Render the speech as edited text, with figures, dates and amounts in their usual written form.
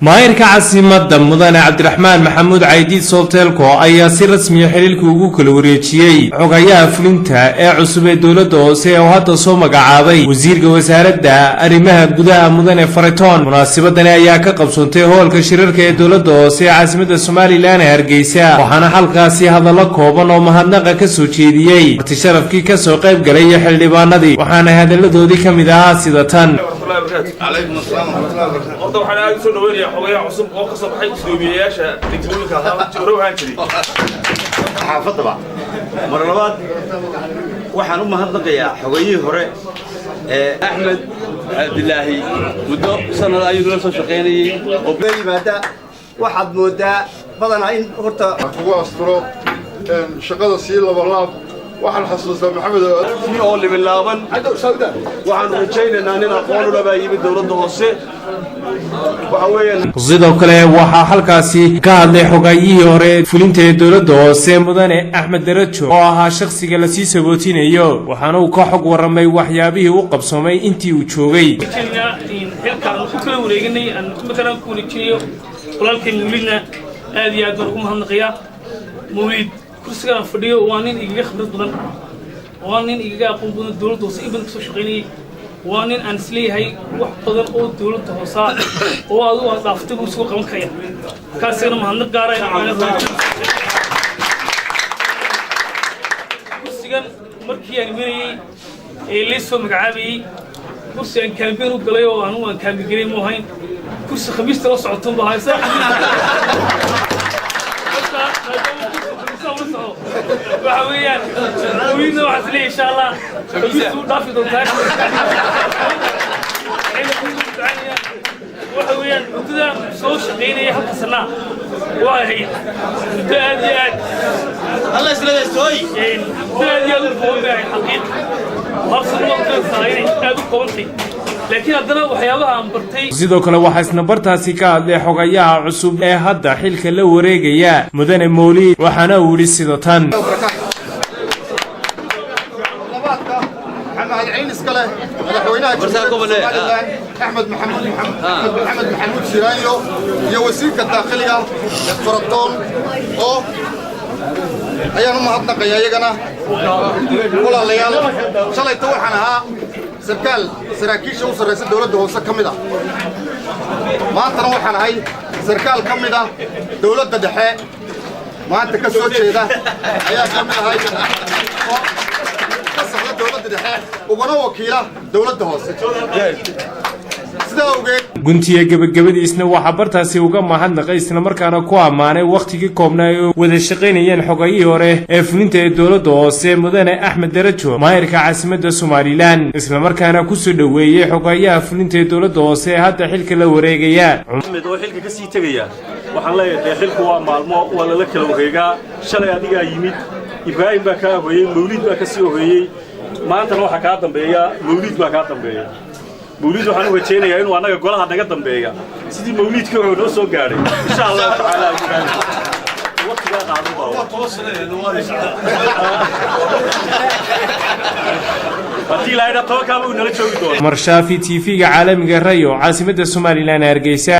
Maayirka caasimadda, mudane Cabdiraxmaan Maxamuud Caydiid Soltelco, ayaa si rasmiya xiliilka ugu kala wareejiyey xogayaha fulinta ee cusub ee dowladda hoose oo hadda soo magacaabay wasiirka wasaaradda arrimaha gudaha, mudane Faratoon. Munaasabadani ayaa ka qabsoontay hoolka shirarka ee dowladda hoose ee caasimadda Somaliland ee Hargeysa, waxaana halkaasi hadallo kooban oo mahadnaqa ka soo jeediyey marti sharafkii kasoo qayb galay iyo xildhibaanadii, waxaana hadalladoodii ka mid ahaa sida tan. Horta waxaan aad usoo dhaweynayaa xogayaha cusub oo ka soo baxay gudoomiyeyaasha degmooyinka hore ahaan jiray. Xaafaddaba mar labaad waxaan u mahadnaqayaa xogayihii hore ee Axmed Cabdilaahi. Muddo sanad ayuu nala soo shaqaynayey oo yimaada. Waxaad moodaa badanaa in horta kugu asturo shaqada sii labalaab. Waxaan xasuustaa Maxamed oo libilaaban. Waxaanu rajaynaynaa nin aqoon u labaa yimid dowladda hoose waxa weeyaan. Sidoo kale waxaa halkaasi ka hadlay xogayihii hore fulinta ee dowladda hoose, mudane Axmed Darajo, oo ahaa shakhsiga lasii sabootinayo, waxaana uu ka xog warramay waxyaabihii u qabsoomay intii uu joogay. Xilka aan ku kala wareeganay aan matalan ku wareejinayo walaalkay Mawlidna aad iyo aad baan ugu mahadnaqayaa. Mawlid kursigan aan fadhiyo waa nin igaga khibrad badan, waa nin igaga aqoon badan, dowladda hoose in badan kasoo shaqaynayay, waa nin aan isleeyahay wax badan oo dowladda hoosaa oo adigu aad dhaaftay buu isku qaban karaya. Kaasigana mahadnaq gaara. Kursigan markii aan imanayey ee lay soo magacaabayey, kursi aan campaign u galay oo anugu aan campaign mu ahayn, kursi Khamiista la socoton baa haysa. Waxa weeyaan Mawlidna waxaa isleeyahay insha Allah Khamiista u dhaafi doontaa. Waxa weeyaan muddada soo shaqaynaya halka sanaa waa ahayd muddo aad iyo aad, muddo aad iyo aad u kooban bay ahayd. Xaqiiq hal sano waa inay aad u koobantay, laakiin haddana waxyaabaha aan bartay. Sidoo kale waxaa isna bartaasi ka hadlay xogayaha cusub ee hadda xilka la wareegaya, mudane Mawliid, waxaana uu yidhi sida tan. Labaadka waxaa mahadcelin iska leh madaxweynaha Jamhuuriyadda Somaliland, Axmed Maxamuud Axmed Maxamed Maxamuud Siiraanyo, iyo wasiirka daakhiliga Faratoon oo ayaan u mahadnaqaya iyagana. Walaalayaal, shalayta waxaan ahaa sarkaal saraakiisha u sarraysa dowladda hoose ka mid ah, maantana waxaan ahay sarkaal ka mid ah dowladda dhexe maanta ka soo jeeda ayaa ka mid ahay oo ka socda dowladda dhexe ugana wakiila dowladda hoose. Sidaa awgeed Guntiya gebagabadiisna waxaa bartaasi uga mahadnaqay islamarkaana ku ammaanay wakhtigii koobnaa ay wada shaqaynayeen xogayihii hore ee fulinta ee dowladda hoose, mudane Axmed Darajo, maayirka caasimadda Somaliland, islamarkaana kusoo dhoweeyey xogayaha fulinta ee dowladda hoose ee hadda xilka la wareegaya. Axmed oo xilka ka sii tegaya waxaan leeyahay, dee xilku waa maalmo, waa lala kala wareegaa. Shalay adigaa yimid, Ibraahim baa kaa horeeyey, Mawliid baa ka sii horeeyey, maantana waxaa kaa dambeeya Mawliid baa kaa dambeeya. Mawliid waxaan u rajaynayaa inuu annaga golaha naga dambeeya sidii Mawliidkii hore noo soo gaadhay, insha Allahu tacaala. Waqtigaa qaadan baa haddii ilaahayna tobankaaba uu nala joogi doono. Marshaafi, TV-ga caalamiga Rayo, caasimadda Somaliland, Hargeysa.